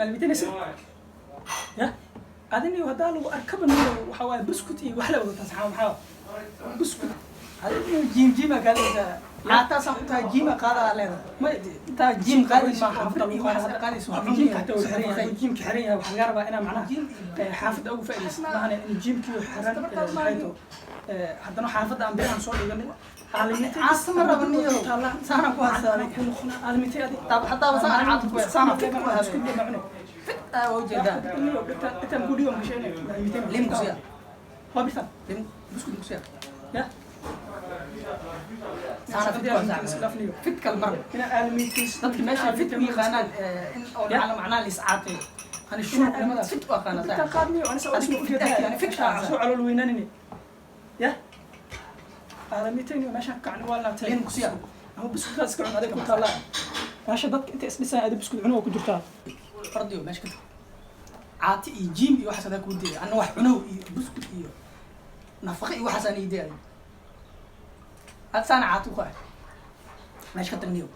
Maalmitinaysa ya adini haddaa lagu arkaba niyo, waxa waaye buskut iyo wax la wadataa. Saxaa maxaa buskut? Adiga gym gyma kaadaysaa, caataasaan ku tahay, gyma qaadaa leedahay. Ma Intaa gym qaadin ma xaafadda lagu qaada, hadda qaadayso wax. Gymka hataa wuu xiran yahay, gymka xiran yahay. Waxaa laga rabaa inaa macnaha xaafadda ugu faa'iidaysid maahane in gymkii xiran maxay to haddana xaafadda aan birahan soo dhiganay. Caasa ma rabo niyo, saanaan ku haystaaday. Aalmitay adi. Haddaaba saan caata ku saanaan fit ku isku haystay. dee macne. Fit aa waa ujeedaa. Intaan ku dhigo makasheynay. Lim kusiya. Waa birtan. Lim buskud kusiya. Ya. Saana fit ku haystaa, fit kal mar. Inaa aalmitay. Dadka meesha fit u yaqaanaan in oo macnaha la iscaateeyo, ani shuruudnimada fit u aqaana. Birtan qaadniyo, anisa Adiga isma fit ujeedaa. Fit soo calool weynaanini ya aalmitayni meeshaan kacni waa laabtay. Lim kusiya. Ama buskudkaas iska cun, adig ku taallaa meesha. Dadka inta isdhisaan, adi buskud cunuga ku jirtaa. Fardiyo meesha ka tag, caati iyo gym iyo waxaas adaa kuu diiday, anna wax cunow iyo buskud iyo nafaqa iyo waxaas aan ii diiday. Had saana caati ku ah, meesha ka tag niyo.